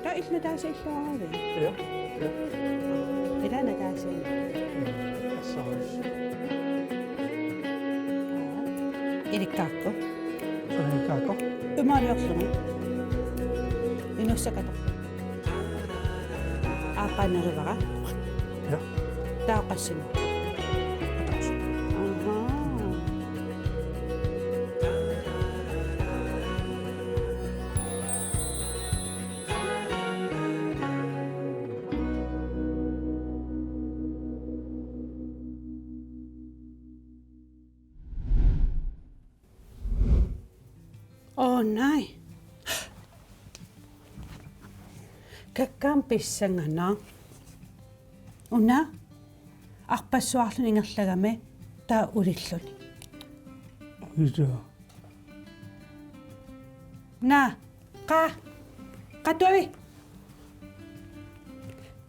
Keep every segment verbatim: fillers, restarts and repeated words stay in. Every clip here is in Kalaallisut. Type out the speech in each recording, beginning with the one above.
Aa, illit Nataasa illuaraavi? Ja. Ja. Ila Nataasa. Assarus. Ilikkaakku. Ilikkaakku. Imaaliorluni. Inuussakatoq. Aaqqaannerivara. Ja. Taava qassinik? Ahaa. Åh, nej. Kakkaak pissanganaq. Una arpassuarluni ingerlagami taava ulilluni. Ija. Naa, qaa, qaa tuavi.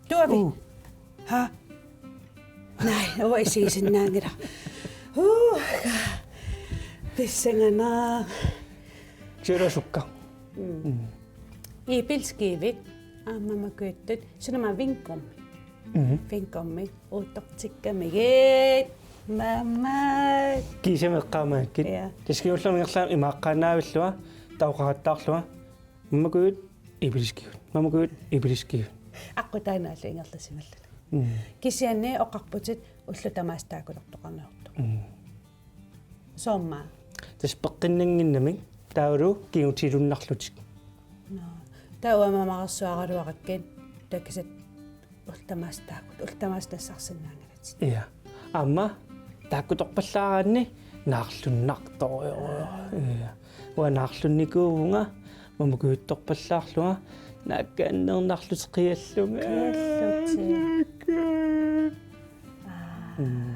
Tuavi. Uu. Haa. Nej, uanga isigisinnaanngilaq. Uu, ka. Pissanganaq. Siulasukka. Mm. Mm. Æbleskive. Aamma makuuttut. Suna aamma vingummi. Mm. Vingummi. Uuttortikkamigit. Mamma. Kiisami eqqaamagakkit. Ja. Taskiullami ingerlaami imaaqqaannaavillunga. Tauqarattaarlunga. Mammakuut æbleskive. Mammakuut æbleskive. Aqqutaanaallu ingerlasimalluni. Mm. Kisianni oqarputit ullut tamaasa taakkutortoqarniartut. Mm. Soormi? Tassa peqqinnannginnamik taavalu kingutilunnarlutik. Nå. Taava mamarsuaraluarakkit takisit ullut tamaasa taakkut, ullut tamaasa nassarsinnaanngilatit. Ja. Aamma taakkutorpallaaraanni naarlunnartorujorujoq. Ja. Uanga naarlunnikuuvunga, mammakuuttorpallaarlunga, naakkaannernarlutik qiallunga. Qiallutik. Aa. Mm.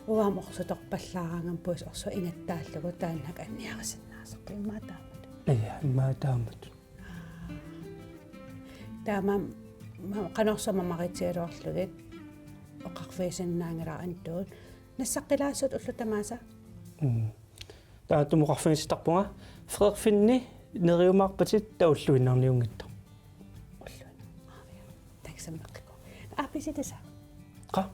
Uanga orsutorpallaaraangama puisit orsuaq ingattaallugu taanna anniarisinnaasarpoq immaqa taamatut. Ja, immaqa taamatut. Taamaammat qanorsuaq mamaritsigaluarlugit oqarfigisinnaanngilara Antuut. Nassaqqilaassutit ullut tamaasa. Mm. Taava oqarfigisarpunga Frederik Finni neriumaarpatit taava ulluinnarniunngitsoq. Ulluinnarniunngitsoq. Takusammeqqikku. A B C tassa. Qaa.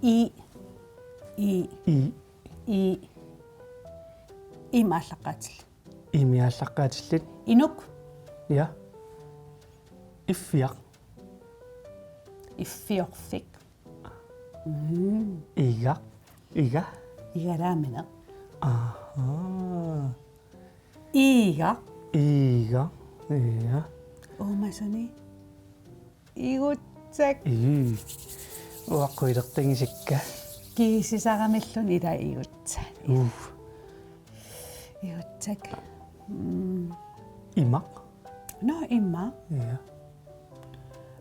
I. I. I. I. Iimmi aallaqqaatillit. Iimmi aallaqqaatillit. Inuk. Ja. Iffiaq. Iffiorfik. Mm. Iga. Iga. Igalaamineq. Aha. Iiga. Iiga. Ja. Uumasuni. Igutsak. Ii. Uaqqu ilertangisakka. Kiisisaramilluni ila igutsak. Uu. Igutsak. Mm. Imaq. Nå, imaq. Ja.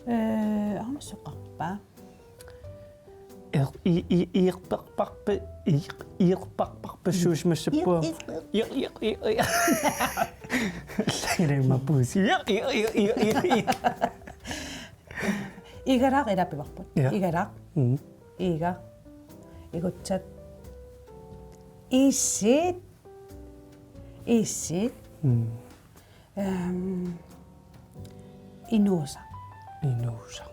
Eh, aamma soqarpa. Iq-, i-, i-, iiqperparpe-, iiq-, iiqperparpassuusimassappunga. Iiq-, iiq-, iiq-, iiq-, iiq-, iiq-. Langirimma puusi. Iiq-, iiq-, iiq-, iiq-, iiq-, iiq-. Igalaaq ila pivarput. Ja. Igalaaq. Mm. Iiga. Igutsak. Iissit. Iissit. Mm. Ehm, inuusaq. Inuusaq.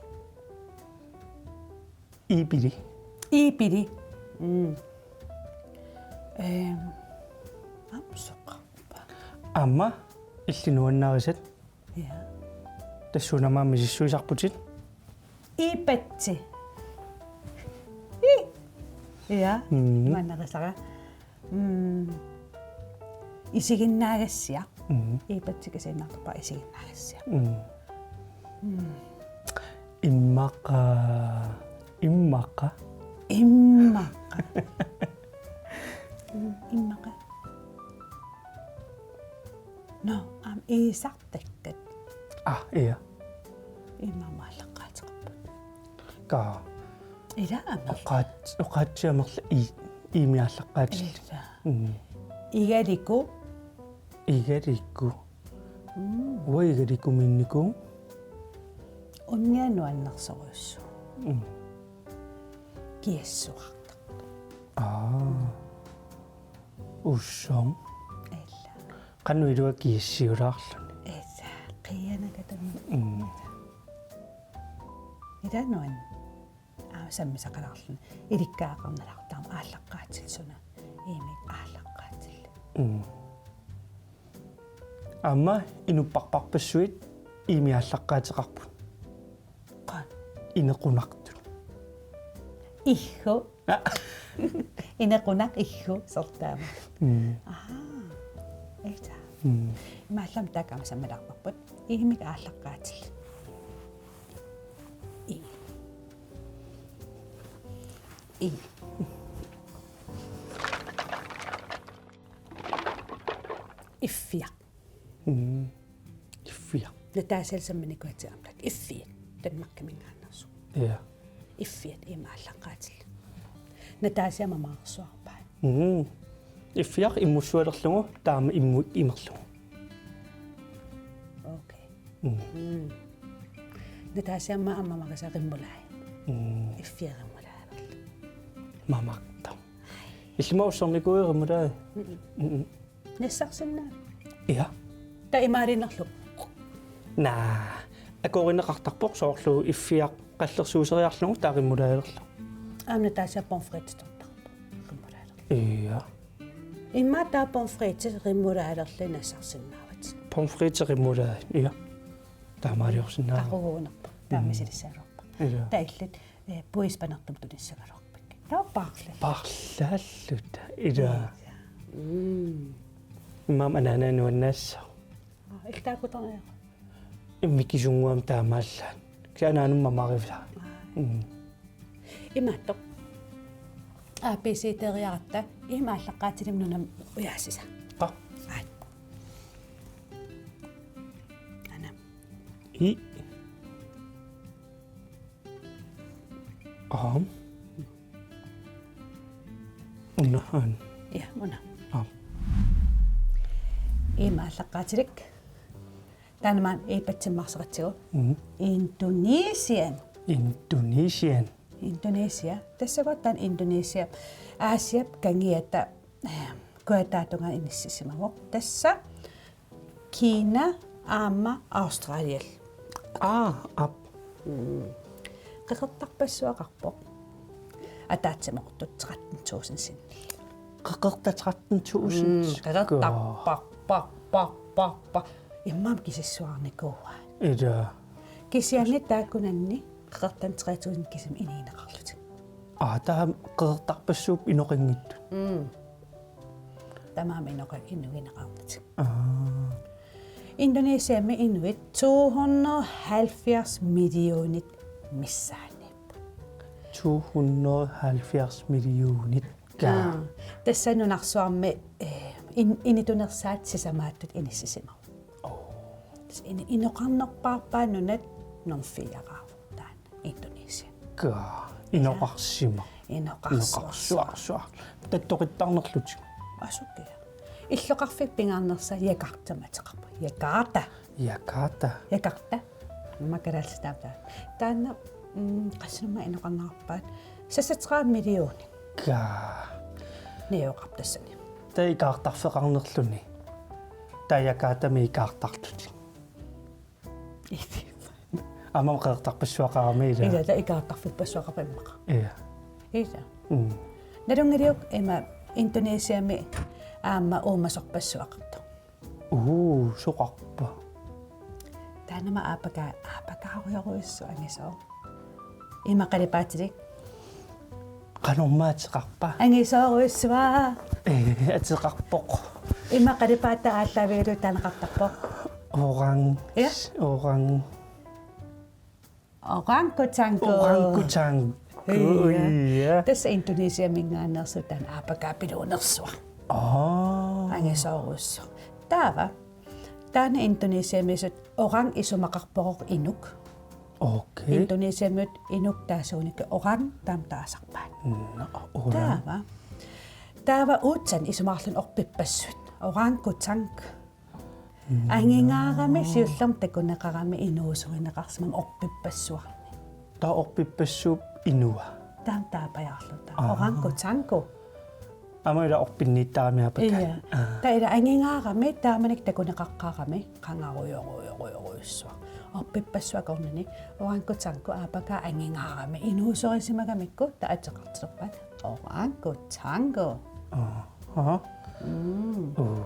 Iipili. Iipili. Mm. Ehm, aamma soqarpa. Aamma illit nuannarisat. Ja. Tassuuna aamma misissuisarputit. Iipatsi. I. Ja. Mm. Nuannarisara. Mm. Isiginnaagassiaq. Mm. Iipatsi kisiinnartupa isiginnaagassiaq. Mm. Mm. Immaqa, immaqa. Immaqa. Mm, immaqa. Nå, aamma iisartakkat. Ah, ja. Iimmi aallaqqaateqarput. Ka. Ila amerla. Oqaat-, oqaatsiaq amerla i-, iimmi aallaqqaatillit. Ila. Mm. Igaliku. Igaliku. Mm. Uanga igalikumiinnikuuvunga. Unnia nuannersorujussuuvoq. Mm. Kiassuartartoq. Aa. Ussong. Ila. Qanoq ilua kiassiulaarluni. Esa, qianakatami. Mm. Ila nuan. Aa, sammisaqalaarluni. Ilikkagaqarnalaartarami aallaqqaatillit suna. Iimik aallaqqaatillit. Mm. Aamma inuppassuit iimik aallaqqaateqarput. Qaa. Inequnartut. Ihhu. Ah. Inequnaq ihhu sortaama. Mm. Aha. Esa. Mm. Imaallam taakama sammilaarparput. Iimik aallaqqaatillit. I. I. Iffiaq. Mm. Iffiaq. Natasiap samminikuugatsigu aamma taakku iffiat. Danmarkiminngaanneersoq. Ja. Iffiat iimik aallaqqaatillit. Natasiap mamaarsuarpaat. Mm. Iffiaq immussualerlugu taama immut imerlugu. Okay. Mm. Mm. Natasiap aamma mamarisaq remoulade. Mm. Iffiaq remouladelerlugu. Mamaartoq. Illimmi ussernikuuiq remoulade? Mm-mm. Mm-mm. Nassarsinnaavat. Ja. Taava imaaliinnarlugu. Naa. Akuerineqartarpoq soorlu iffiaq qallersuuseriarlugu taava remouladelerlugu. Aamma Natasiap pomfritsitortarpoq. Remouladelerlugu. Ja. Immaqa taava pomfritsit remouladelerlugit nassarsinnaavat. Pomfritsit remoulade, ja. Taamaaliorsinnaavat. Qaquguunerpoq. Taama Mm. misilissagaluarpoq. Ja. Taava illit, eh, puisip panertumut tunissagaluarpit. Taava paarlaalluta. Paarlaalluta. Ila. Ja. Mm. Immaqa anaanaga nuannaassaaq. Aa, illit taakkutorniaruk. Mikisunnguamik taamaallaat. Kisianni anaanama mamaarivila. Aa. Mm. Imaattoq. A B C-teriaratta iimik aallaqqaatillit nunami ujaassisat. Qa? Aat. Ana. I. Aam. Una aan. Ja, una. Aam. Iimik aallaqqaatilik. Taanna maani iippatsimmaarseqatsigu. Mhm. Indonesien. Indonesien. Indonesia. Tassa taanna Indonesia. Aasiap kangiata, eh, kujataatungaanut inissisimavoq. Tassa Kina aamma Australiallu. Aa, aap. Mm. Qeqertarpassuaqarpoq. Ataatsimoortut tretten tusind sinni. Qeqertat tretten tusind. Mm, qeqertarpar, par, par, par, par. Immaqa kisissuarnikuuaa. Ila. Kisianni taakkunanni qeqertanik tre tusind kisimik inuuneqarlutik. Aa, taava qeqertarpassuupput inoqanngitsut. Mm. Tamarmik inoqa-, inuuneqarlutik. Aa. Indonesiami inuit to hundrede og halvfjerds millionit missaanniipput. To hundrede og halvfjerds millionit. Kaa. Aa. Tassa nunarsuarmi, eh, in-, initunersaat sisamaattut inissisimavoq. Oo. Tassa in-, inoqarnerpaarpaat nunat nummer fire-raavoq taanna. Indonesia. Kaa, inoqarsimaq. Inoqarsuaq. Inoqarsuarsuaq. Tattoqittarnerlutik. Asukiaq. Illoqarfik pingaarnersaat Jakartamik ateqarpoq. Jakarta. Jakarta. Jakarta. Immaqa kalaallisut taama. Taanna, mm, qassinunnga inoqarnerpaat. Seksogtredive millioner. Kaa. Najugaqarpoq tassani. Taava ikaartarfeqarnerluni. Taava Jakartami ikaartarlutik. Aamma qeqertarpassuaqarami ila. Ila, taava ikaartarfippassuaqarpoq immaqa. Ila. Ila. Mm. Nalunngiliuk ima Indonesiami aamma uumasorpassuaqartoq. Uu, soqarpa. Taanna aamma aapaka-, aapakaarujorujussuaq angisooq. Ima qalipaatilik. Qanormaa ateqarpa? Angisoorujussuaq. Ee, ateqarpoq. Ima qalipaataa aallaavigalugu taaneqartarpoq. Orang. Ja. Orang. Orangutangu. Orangutangu. Ja. Ja. Tassa Indonesiaminngaanneersoq taanna aapakaapiluunersuaq. Aa. Angisoorujussuaq. Taava. Taanna Indonesiamiisut orang isumaqarpoq inuk. Okay. Indonesiamiut inuk taasuniku orang taama taasarpaat. Nå, orang. Taava. Taava utan isumaqarluni orpippassuit. Orangutangu. Nå. Angingaarami siullermik takuneqarami inuuserineqarsimammat orpippassuarni. Taava orpippassuup inua. Taama taapajaarluta. Aa. Orangutangu. Aamma ila orpinniittarami aapakka. Ia. Aa. Taava ila angingaarami taamanikkut takuneqaqqaarami qangarujorujorujorujussuaq. Orpippassuit akornanni orangutangut aapakka angingaarami inuusorisimagamikku taava ateqartilerpaat orangutangu. Aa. Aha. Mm. Uu.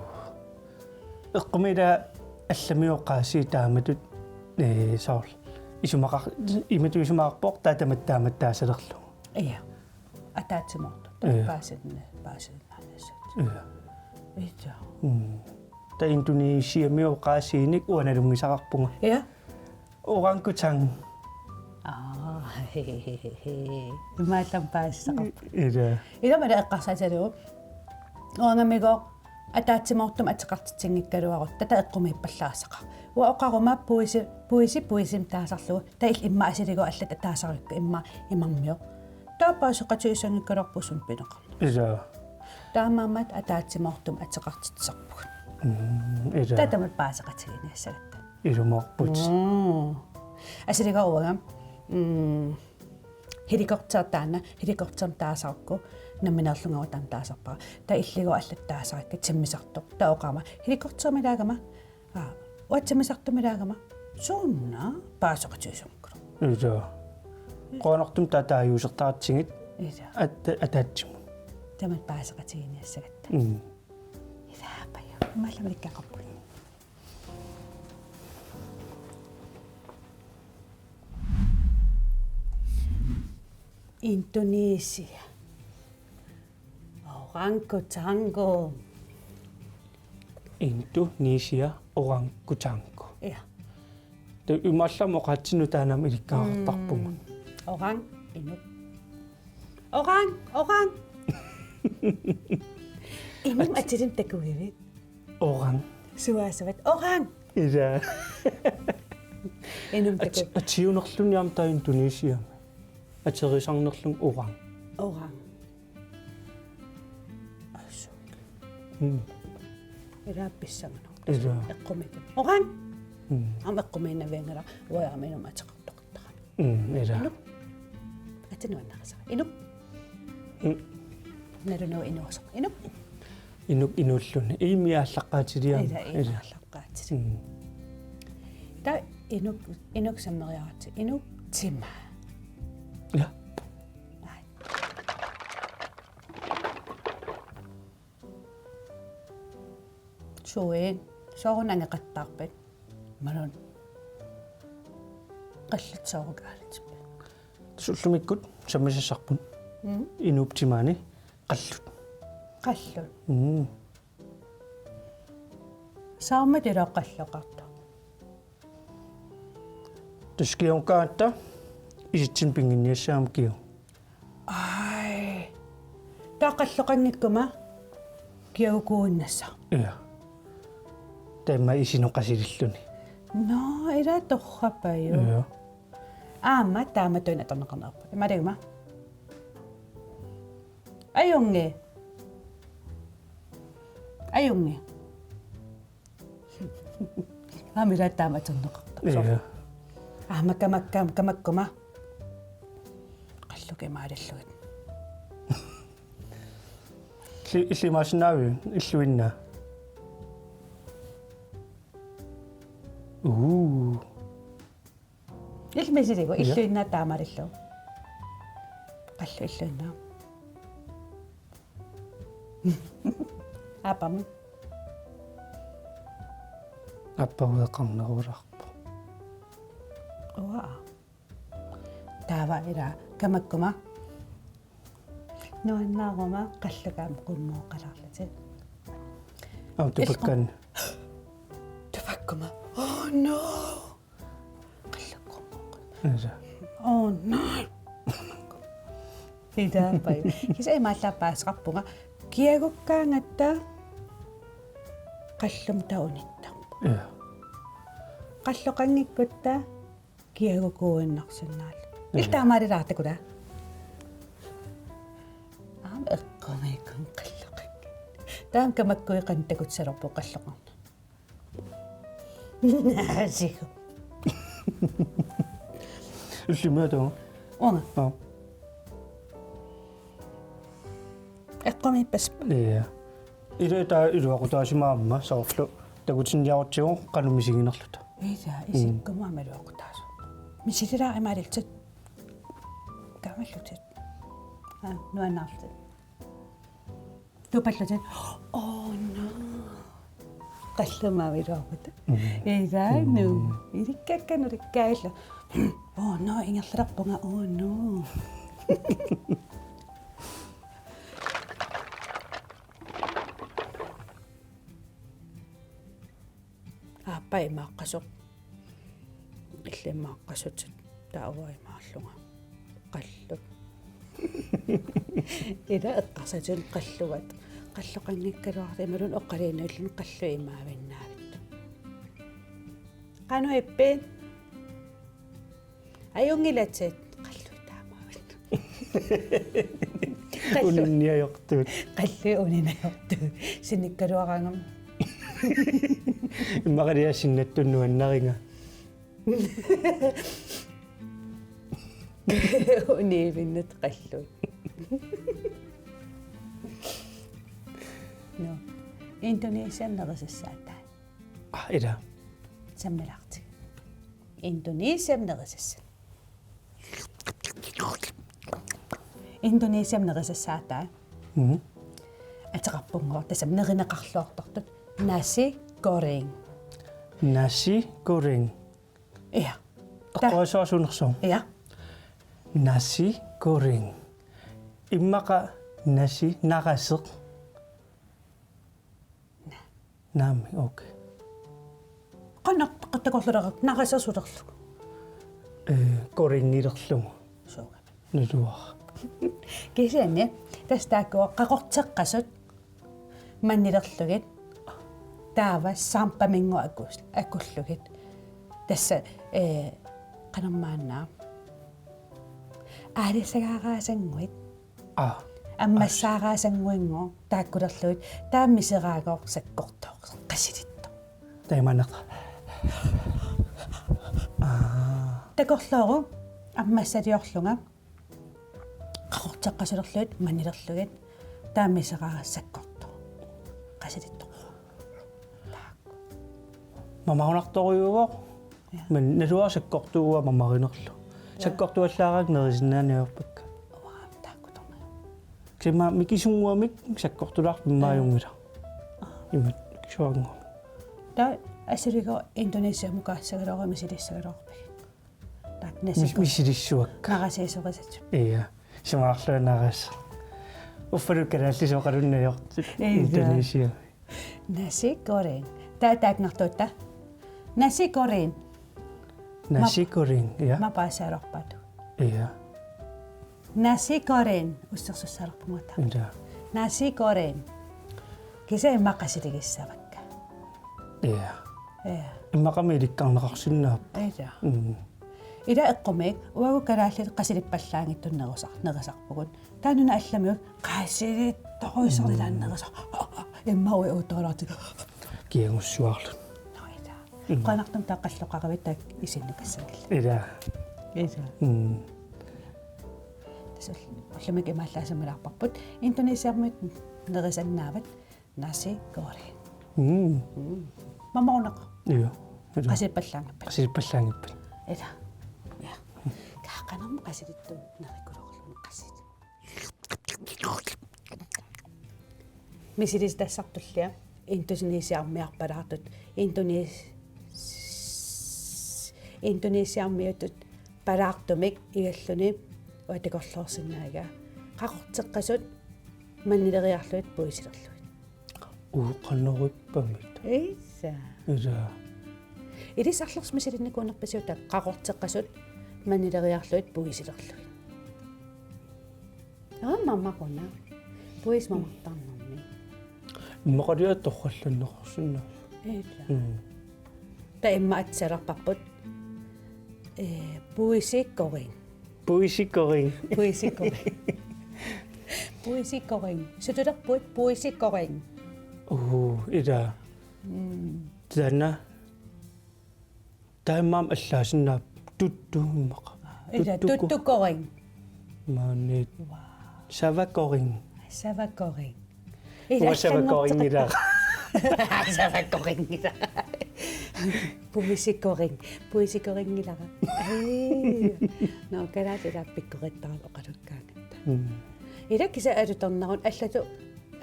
Eqqumiit ila allamiut oqaasii taamatut, ee, soorlu isumaqar-, imatut isumaqarpoq taava tamatta taamatut taasalerlugu. Ia. Ataatsimoortumik. Ia. Paasinna-, paasinnaanissat. Ia. Ia. Mm. Taava Indonesiamiut oqaasiinik uanga nalunngisaqarpunga. Ia. Orangutang. Aa, he, he, he, he. Imaallaat paasisaqarpoq. Ia. Ilami ila eqqarsaatigalugu. Uangamigooq ataatsimoortumik ateqartitsinngikkaluarutta taava eqqumiippallaassaqaaq. Uanga oqaruma puisi, puisi, puisimik taasarlugu. Taava illit immaqa asiligoq allat ataasarukkit immaqa imarmioq. Taava paaseqatigisanngikkaluarpugut suna pineqarnersoq. Ia. Taamaammat ataatsimoortumik ateqartitsisarpugut. Mm, ia. Taava tamatta paaseqatiginiassagatta. Ilumoorputit. Mm. Asiligoruanga. Mm. Helikopteri taanna, helikopterimik taasarukku, nammineerlunga taanna taasarpara. Taava illigooq allat taasarakkit timmisartoq. Taava oqarama, helikopterimik ilaagama, aa, uanga timmisartumik ilaagama, suna paaseqatigisanngikkaluarpoq. Ia. Qujanartumik taava taaguusertaqartigit. Ia. At-, ataatsimut. Tamatta paaseqatiginiassagatta. Mm. Ilaa, paja. Imaallaat malikkaqarpugut. Indonesia. Orangutangu. Indonesia, orangutangu. Ia. Taava imaallaat oqaatsinnut taanna aamma ilikkagaqartarpugut. Mm. Orang, inuk. Orang, orang. Inuk atilik takugivit. Orang. Suaassavat. Orang. Ia. Inuk taku. At-, atiunerluni aamma taava Indonesiami. Aterisarnerlunga orang. Orang. Assut. Mm. Ilaa pissanganaq. Ia. Eqqumiittoq. Orang. Mm. Aamma eqqumiinnavianngilaq uanga aamma inummut ateqartoqartarami. Mm, ia. Inuk. Atenuannaqasara. Inuk. Mm. Nalunagu inuusoq. Inuk. Inuk inuulluni. Immi aallaqqaatiliarami. Ia, immi aallaqqaatiliarami. Mm. Taava inuk, inuk sammeriaratsi. Inuk tima. Ia. Ai. Suin, soorunami angeqattaarpit? Imaluunniit qallut soorlu aalatippit? Tassa ullumikkut sammisassarput. Mm. Inuup timaani qallut. Qallut. Mm. Saarmat ilaa qalloqartoq. Tassa kiagukkaangatta isitsinnut pinnginniassagama kiagu. Ai. Taava qalloqanngikkuma kiagukuuinnassaaq. Ia. Taava immaqa isinut qasililluni. Nå, ilaa torrapaju. Ia. Aamma taamatut atorneqarnerput. Imaaliuma. Ajunngi. Ajunngi. Aamma ilaa taama atorneqartarpoq. Ia. Aamma kamakka-, kamakkuma. Qallukka imaalillugit. Illi-, illimaasinnaavit, illuinnaa. Uu. Illit misiligu, ia, illuinnaa taamaalillugu. Qallut illuinnaa. Aappama. Aappama ueqarnerulaarpoq. Uaa. Taava ilaa kamakkuma. Nuannaaruma qallukka aamma qummooqalaarlutik. Aamma tupakkaanni. Tupakkuma. Oh no. Qallukka qummooqalaarlutik. Asa. Oh no. Ilaa paja. Kisianni imaallaat paaseqarpunga. Kiagukkaangatta qallumma taava unittarpoq. Ia. Qalloqanngikkutta kiagukuuinnarsinnaalluni. Ia. Illit taamaalilaartakula. Aamma eqqumiikkumut qalloqanngilaq. Taava kamakkuit qanoq takutissalerput qalloqarneq. Naasigu. Ullumi atoq. Uanga. Aa. Eqqumiippas. Ja. Ila taava iluaqutaasimaarmat soorlu takutinniarutsigu qanoq misiginerluta. Ila isikkumaarmat iluaqutaasoq. Misililaarimaarlutit. Kaamallutit. Aa, nuannaarlutit. Tupallutit. Oh no. Qallumaaq iluaqutaat. Ila nu. Ilikkakka nulikkaillu. Oh no, ingerlalerpunga. Oh no. Aappa imaaqqasoq. Illit imaaqqasut taava imaallunga. Qallut. Ila eqqarsatut qalluat. Qalloqanngikkaluarlutik imaluunniit oqaluunniit qallut imaavinnaavit. Qanoq ippit? Ajunngilatit qallut taamaavat. Qallut. Uninniajortut. Qallut uninniajortut. Sinnikkaluaraangama. Immaqa ila sinnattunut nuannariga. Uniivinnut qallut. No. Indonesiami nerisassaataat. Ah, ila. Sammilaartigu. Indonesiami nerisassat. Indonesiami nerisassaataat. Mhm. Ateqarpunngooq tassami nerineqarluartortut nasi goreng. Nasi goreng. Ja. Aqquasuarsuunersoq. Ja. Nasi goreng. Immaqa nasi naraseq. Naamik, okay. Qanoq takorluulerat narasersulerlugu? Ee, gorengilerlugu. Suuga. Naluara. Kisianni tassa taakku qaqorteqqasut mannilerlugit taava sampaminngooq akus-, akullugit. Tassa, ee, qanormaanna. Aalisagaaraasannguit. Aa. Ammassaaraasannguinngooq taakkulerlugit taava miseraagooq sakkortooq qasilittoq. Taamaannerta. Aa. Takorloorujuk ammassaliorlunga qaqorteqqasulerlugit mannilerlugit taava miseraagooq sakkortooq qasilittoq. Taakku. Mamarunartorujuuvoq. Ja. Men naluara sakkortuua mamarinerlu. Ja. Sakkortuallaaraangat nerisinnaaniarpakka. Uanga taakkutornera. Kisianni mikisunnguamik sakkortulaarput immaajunngilaq. Aa. Imatut mikisuannguamik. Taava assersuutigalugu Indonesiamut kaassagaluarami misilissagaluarpigit. Taakku mis-, nasi goreng. Misilissuakka. Narasiisorisat. Ja. Sumaarluarnarassaaq. Uffalu kalaallisut oqalunnguit ajortut. Ja. Indonesia. Nasi goreng. Taava taakkartuutta. Nasi goreng. Nasi goreng, ja. Map-, mapaasaarpaat. Ja. Nasi goreng. Ussersussaalerpunga taava. Ja. Nasi goreng. Kisianni immaqa qasiligissavakka. Ja. Ja. Immaqami ilikkarneqarsinnaapput. Ja. Mm. Ila eqqumiik, uagut kalaallit qasilippallaanngitsut nerusar-, nerisarpugut. Taanna allamiut qasilittorujussuarnik nerisar. Immaqa uagut uuttoorlutik. Kiagussuarluni. Nå, ila. Mm. Qanartum taava qalloqaravit taakku isinnukassanngillat. Ila. Ila. Mm. Tassa ull-, ullumikkut imaallaassamalaarparput. Indonesiamiut nerisannaavat. Nasi goreng. Mm. Mm. Mamarunaqaaq. Ja. Ila. Qasilippallaanngippat. Qasilippallaanngippat. Ila. Ja. Kaa qanormi qasilittuut nerikuluulluni qasilit. Misilissartullia Indonesiamiarpalaartut Indones-, Indonesiamiutut palaartumik igalluni uanga takorloorsinnaaviga. Qaqorteqqasut mannileriarlugit puisilerlugit. Uu, qanoq ippamit. Ila. Ila. Ilissi arlaat misilinnikuunerpisiuk taakku qaqorteqqasut mannileriarlugit puisilerlugit? Aamma mamaruna. Puisit mamartarnermi. Immaqaliaq torrallanneqarsinnaasoq. Ila. Mm. Taava immaqa atisaalerparput. Ee, puisi goreng. Puisi goreng. Puisi goreng. Puisi goreng. Sutulerpuit puisi goreng. Uu, ila. Mm. Taanna. Taamaammat allaasinnaapput tuttu immaqa. Ila tuttu ko-, tuttu goreng. Maaniit. Wow. Sava goreng. Savakoring. Uanga savakoringilara. Savakoringilara. Puisikorinngi-, puisikorinngilara. Ai. Nå, kalaallit pikkorissaat oqalukkaangatta. Mm. Ila kisianni alutornaruni allatut,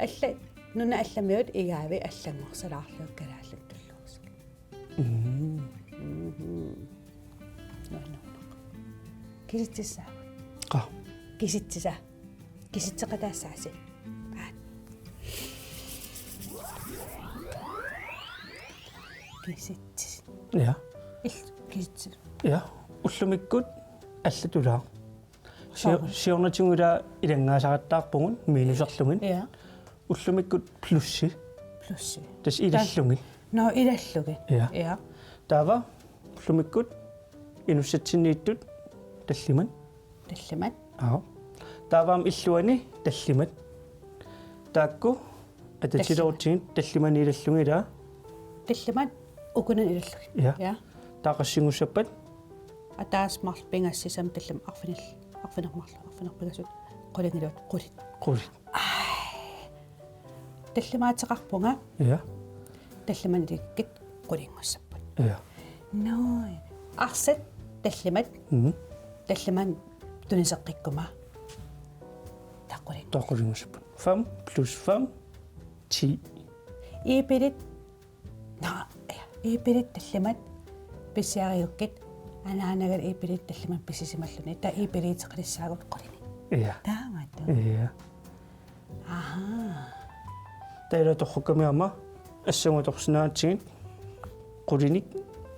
alla, nunat allamiut igaavi allanngorsalaarlugit kalaallit tulluursut. Mm. Mhm. Nuannerpoq. Kisitsissaagut. Qaa. Kisitsisa. Kisitseqataassaasi. Aat. Kisitsis. Ja. Il-, kisitsis. Ja. Ullumikkut allatulaaq. Sio-, Soorlu. Siornatigut ila ilanngaasaqattaarpugut minuserlugit. Ja. Ullumikkut plussi. Plussi. Tassa ilallugit. Nå, ilallugit. Ja. Ja. Taava ullumikkut inussatsinniittut tallimat. Tallimat. Aa. Taava aamma illuani tallimat. Taakku atatilorutsigit tallimat ilallugit ilaa. Tallimat ukunani ilallugit. Ja. Ja. Taava qassingussappat? Ataaseq marluk pingasut sisamat tallimat arfinil-, arfineq-marluk, arfineq-pingasut, qulingiluat, qulit. Qulit. Tallimaateqarpunga. Ja. Tallimat ilikkit qulinngussapput. Ja. Nå. Arsat tallimat. Mhm. Tallimat tuniseqqikkuma. Taava quling-. Taava qulinngussapput. Fem plus fem, ti. Iipilit. Nå, ja. Iipilit tallimat pisiarigukkit. Anaanaga iipilit tallimat pisisimalluni. Taava iipiliuteqalissaagut qulinik. Ja. Taamatut. Ja. Aha. Taava ila torrakkami aamma assangu atorsinnaatsigit qulinik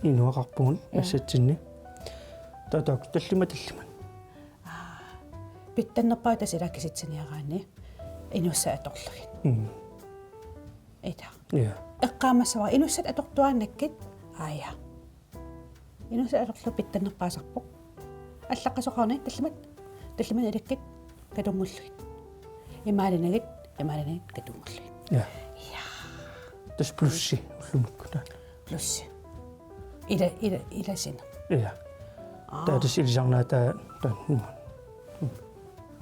inuaqarpugut. Ja. Massatsinni. Taava taakku tallimat tallimat. Aa. Pitsannerpaaq tassa ila kisitsiniaraanni inussat atorlugit. Mm. Ila. Ja. Eqqaamassavara inussat atortuaannakkit. Aa, ja. Inussat atorlugu pitsannerpaasarpoq. Allaqqasoqaruni tallimat. Tallimat ilikkit katunngullugit. Imaalinagit, imaalinagit katunngullugit. Ja. Ja. Tassa plussi ullumikkut. Plussi. Ila, ila, ilasineq. Ja. Aa. Taava tassa ilisarnaataa, taava.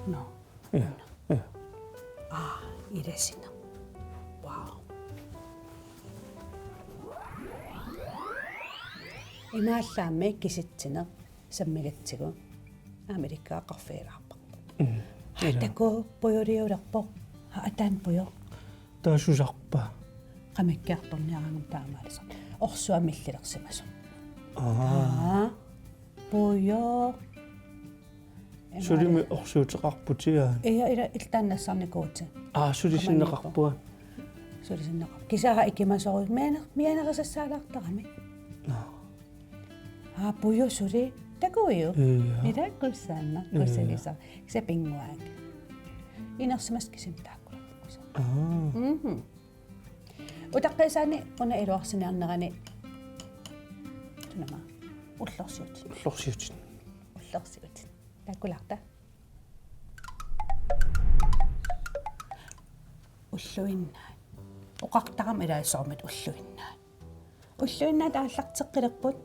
Nå. Ja. Ja. Aa, ilasineq. Wow. Imaallaammi kisitsineq sammigatsigu aamma ilikkagaqarfigilaarparput. Mm. Haa, ja. Takuuk pujuliulerpoq. Haa, ataani puju. Taava susarpa? Qamikkiartorniaraangama taamaalisartoq. Orsuaq millilersimasoq. Aa. Aa. Puju. Sulimi orsuuteqarputit, aa? Ja, ila, iltaanni nassarnikuuvutit. Aa, sulisinneqarpunga. Sulisinneqarpunga. Kisianni ikimasorujuk. Mianer-, mianerisassaalaartarami. Nå. Aa, puju suli. Takuujuk? Ja. Ila kusanaq, ja, kusagisaq. Kisianni pinnguaanngilaq. Inersimasut kisimik taakkua. Aa. Mhm. Utaqqiisaani una iluarsiniarnerani. Sunama. Ullorsiutit. Ullorsiutit. Ullorsiutit. Takkulaarta. Ulluinnaat. Oqartarama ilaa soormita ulluinnaat. Ulluinnaat aallarteqqilerput.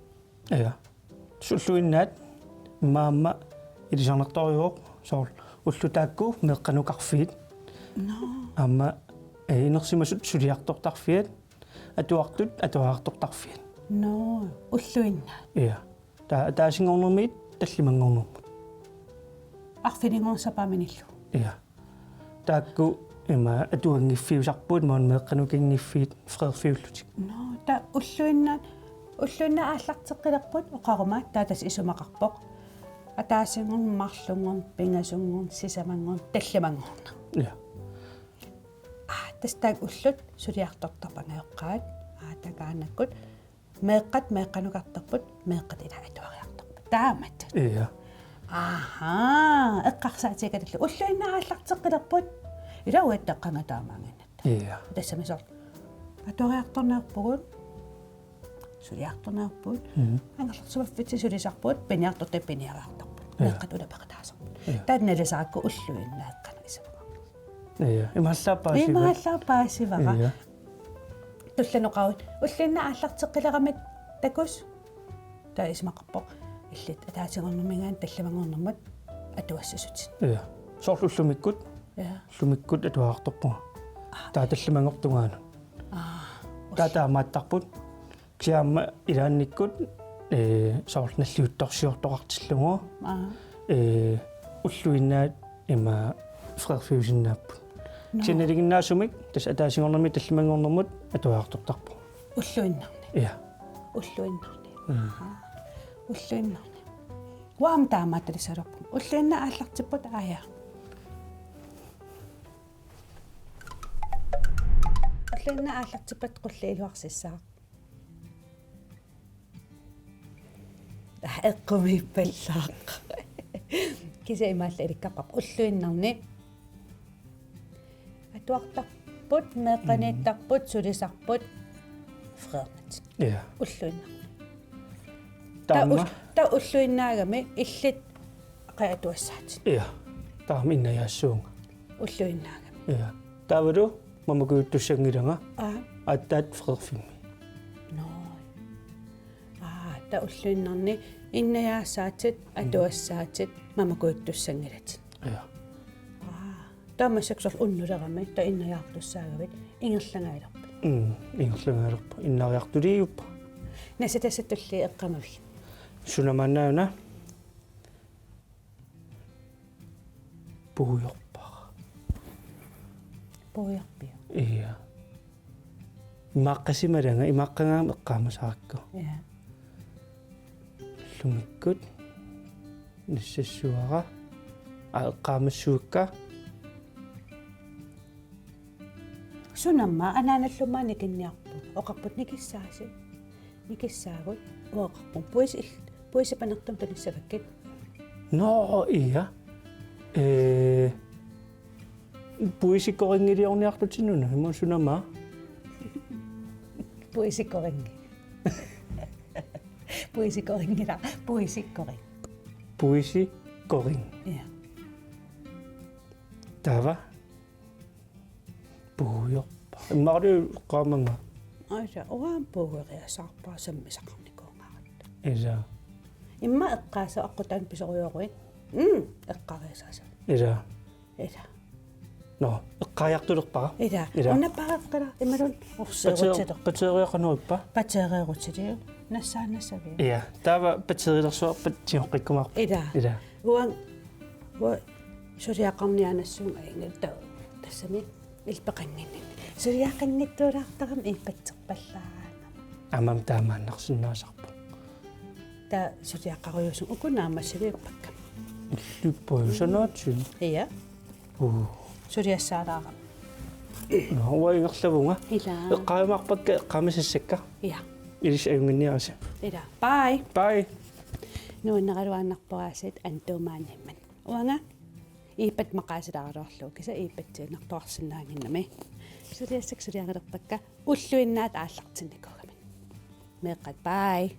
Ja. Ulluinnaat aamma ilisarnartorujuuvoq soorlu ullut taakku meeqqanukarfiit. Nå. Aamma, eh, inersimasut suliartortarfiat, atuartut atuariartortarfiat. Nå, ulluinnaat. Ja. Taava ataasinngornermiit tallimanngornermut. Arfininngorneq sapaamminillu. Ja. Taakku ima atuanngiffiusarput maani meeqqanukanngiffiit freerfiullutik. Nå, taava ulluinnaat, ulluinnaat aallarteqqilerput oqaruma taava tassa isumaqarpoq. Ataasinngorneq, marlunngorneq, pingasunngorneq, sisamanngorneq, tallimanngorneq. Ja. Aa, tassa taakku ullut suliartortarput angajoqqaat. Aa, taava taannakkut. Meeqqat meeqqanukartarput, meeqqat ila atuariartarput. Taamatut. Ja. Aha, eqqarsaatigigaluarlugu. Ulluinnaat aallarteqqilerput. Ila uagut taqqanga taamaannginnatta. Ja. Tassami soorlu. Atuariartorniarpugut. Suliartorniarpugut. Mhm. Angerlarsimaffitsinni sulisarpugut, piniartortut piniariartarput. Ja. Meeqqat ulapeqataasarput. Ja. Taanna ilisarakku ulluinnaat qanoq isumaqarnersoq. Ja. Imaallaat paasivara. Imaallaat paasivara. Ja. Tulliani oqaruit, ulluinnaat aallarteqqileramik takuss. Taava isumaqarpoq. Illit ataasinngornermiingaanniit tallimanngornermut atuassasutit. Ja. Soorlu ullumikkut Ja. Ullumikkut atuartarpunga. Taava tallimanngortungaanut. Aa. Taava taamaattarput. Kisianni aamma ilaannikkut, ee, soorlu nalliuttorsiortoqartillugu. Aa. Ee, ulluinnaat ima frederfiusinnaapput. Nå. Kisianni nalinginnaasumik tassa ataasinngornermi tallimanngornermut atuartarpunga. Ulluinnarni. Ja. Ulluinnarni. Mm. Aa. Ulluinnarni. Uanga taamaattalissalerpunga. Ulluinnaq aallartipput, aaja. Ulluinnaq aallartipput qulleq iluarsissaaq. Eqqumiippallaaq. Kisianni imaallaat ilikkarparput ulluinnarni. Atuartarput, meeqqaniittarput, sulisarput, fredermit. Ja. Ulluinnaq. Taava taama. Ul-, taava ulluinnaagami illit qajatuassaatit. Ja. Taama innajaassuunga. Ulluinnaagami. Ja. Taavalu mamakujuttussanngilanga. Aa. Aatsaat frederfimmi. Nå. Aa, taava ulluinnarni innajaassaatit, atuassaatit, mamakujuttussanngilatit. Ja. Aa, taava massakkut soorlu unnulerami, taava innajaartussaagavit, ingerlangaalerpit. Mm, ingerlangaalerpunga, innariartuliuppunga. Nassatassat tulliit eqqaamavigit. Suna maanna una? Puigorpara. Puigorpiuk? Ja. Imaaqqasimalanga, imaaqqagaangama eqqaamasarakkit. Ja. Ullumikkut nassassavara. Aa, eqqaamassuakka. Sunamma anaanallu aamma nikinniarput. Oqarput nikissaasi. Nikissaagut, uanga oqarpunga puisi-, puisi panertumik tunissavakkit. Nå, ja. Ee, puisi korinngiliorniarlutit una, ima sunamma? Puisi koringi. Puisi korinngila, puisi koring. Puisi koring. Ja. Taava? Puigorpara. Immaqa eqqaamanga. Aisa, uanga puigoriasaarpara sammisaqarnikuugatta. Ila. Immaqa eqqaasat aqqutaani pisorujoruit. Mm, eqqariasaasa. Ila. Ila. Nå, eqqariartulerpara. Ila. Ila. Una pareqqila, imaluunniit orseerutilerpara. Pateer-, pateeriaqanuippa? Pateereerutiliu. Nassaannassavia. Ja, taava pateerilersuarpat tigoqqikkumaarput. Ila. Ila. Uanga, uanga suliaqarniaannassuunga ingerlaannaq tassami illit peqannginninni. Suliaqanngitsuulaartarami iippatserpallaarama. Aamma taamaannarsinnaasarpoq. Taava suliaqarujuusunga uku naammassiliuppakka. Illipput sanaatsin. Ja. Uu. Suliassaalaarama. Nå, uanga ingerlavunga. Ila. Eqqaajumaarpakka eqqaamasassakka. Ja. Ilissi ajunnginniarisi. Ila. Bye. Bye. Nuannaraluaannarpara aasiit antuumaanimman. Uanga iippat maqaasilaaraluarlugu kisianni iippatsiinnartuarsinnaannginnami. Suliassat suliarilerpakka ulluinnaat aallartinnikuugamik. Meeqqat, bye.